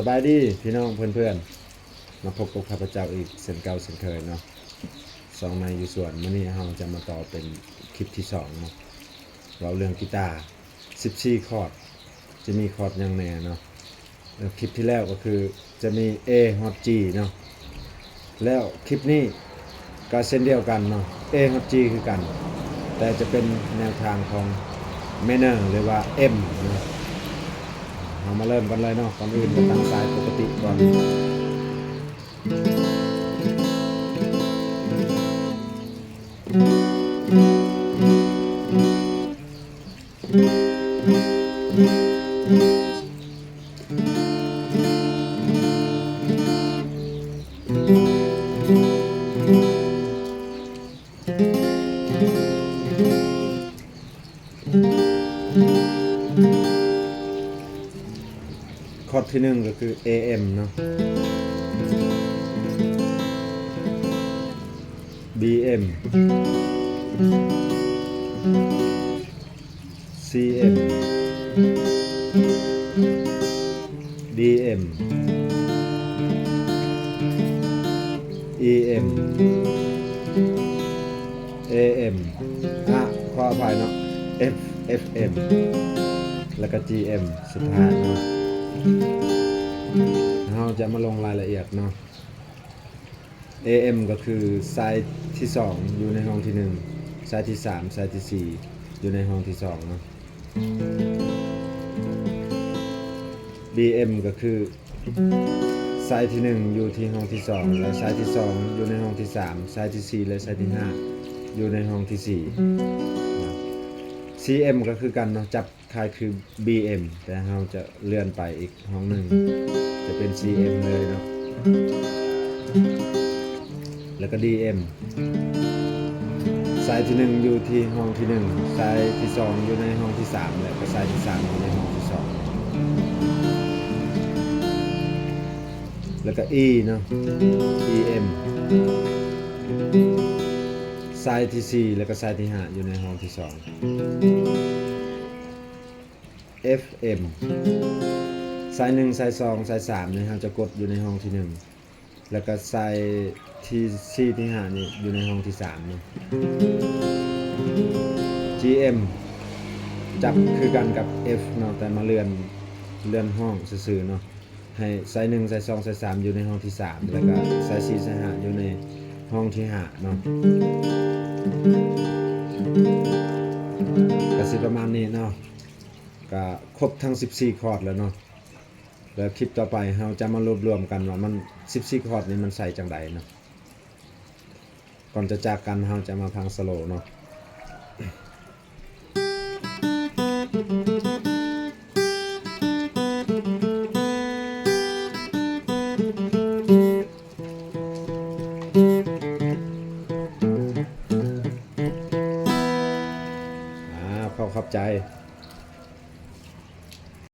ສະບາຍດີພີ່ນ້ອງເພື່ອນໆ ມາພົບກັບຂ້າພະເຈົ້າອີກເຊັ່ນເກົ່າເຊັ່ນເຄີຍເນາະ ຊ່ອງໃນຢູ່ສວນ. ມື້ນີ້ເຮົາຈະມາຕໍ່ເປັນຄລິບທີສອງເນາະ ເວົ້າເລື່ອງກີຕາ ສິບສີ່ຄອດ ຈະມີຄອດຫຍັງແດ່ເນາະ. ເອີ ຄລິບທີ່ແລ້ວກໍຄືຈະມີ A ຮອດ G ເນາະ ແລ້ວຄລິບນີ້ກໍເຊັ່ນດຽວກັນເນາະ A ຮອດ G ຄືກັນ ແຕ່ຈະເປັນແນວທາງຂອງ minor ຫຼືວ່າ M ເນາະ. ເຮົາມາເລີ່ມກັນເລີຍເນາະ. ກ່ອນອື່ນກໍຕັ້ງສາຍປົກກະຕິກ່ອນ. ຄອດທີໜຶ່ງກໍຄື A M ເນາະ B M C M D M E M A M ອະ ຂໍອະໄພເນາະ F F M ແລ້ວກໍ G M ສຸດທ້າຍເນາະ. ເຮົາຈະມາລົງລາຍລະອຽດເນາະ. A M ກໍຄືສາຍທີສອງຢູ່ໃນຫ້ອງທີໜຶ່ງ ສາຍທີສາມ ສາຍທີສີ່ຢູ່ໃນຫ້ອງທີສອງເນາະ. B M ກໍຄືສາຍທີໜຶ່ງຢູ່ທີ່ຫ້ອງທີສອງ ແລະ ສາຍທີສອງຢູ່ໃນຫ້ອງທີສາມ ສາຍທີສີ່ ແລະ ສາຍທີຫ້າຢູ່ໃນຫ້ອງທີສີ່ເນາະ. C M ກໍຄືກັນເນາະ ຈັບ ຄ້າຍຄື B M ແຕ່ເຮົາຈະເລື່ອນໄປອີກຫ້ອງໜຶ່ງ ຈະເປັນ C M ເລີຍເນາະ ແລ້ວກໍ D M ສາຍທີໜຶ່ງຢູ່ທີ່ຫ້ອງທີໜຶ່ງ ສາຍທີສອງຢູ່ໃນຫ້ອງທີສາມ ແລ້ວກໍສາຍທີສາມຢູ່ໃນຫ້ອງທີສອງ ແລ້ວກໍ E ເນາະ E M ສາຍທີສີ່ ແລ້ວກໍສາຍທີຫ້າຢູ່ໃນຫ້ອງທີສອງ. F M ສາຍໜຶ່ງ ສາຍສອງ ສາຍສາມນີ້ເຮົາຈະກົດຢູ່ໃນຫ້ອງທີໜຶ່ງ ແລ້ວກໍສາຍທີສີ່ ທີຫ້ານີ້ຢູ່ໃນຫ້ອງທີສາມເນາະ. G M ຈັບຄືກັນກັບ F ເນາະ ແຕ່ມາເລື່ອນ ເລື່ອນຫ້ອງຊື່ໆເນາະ. ໃຫ້ສາຍໜຶ່ງ ສາຍສອງ ສາຍສາມຢູ່ໃນຫ້ອງທີສາມ ແລ້ວກໍສາຍສີ່ ສາຍຫ້າຢູ່ໃນຫ້ອງທີຫ້າເນາະ. ກໍຊິປະມານນີ້ເນາະ ກໍຄົບທັງສິບສີ່ຄອດແລ້ວເນາະ. ແລ້ວຄລິບຕໍ່ໄປເຮົາຈະມາລວບລວມກັນວ່າມັນສິບສີ່ຄອດນີ້ມັນໃສ່ຈັ່ງໃດເນາະ. ກ່ອນຈະຈາກກັນ ເຮົາຈະມາຟັງສະໂລເນາະ. ອາ ຂໍຂອບໃຈ.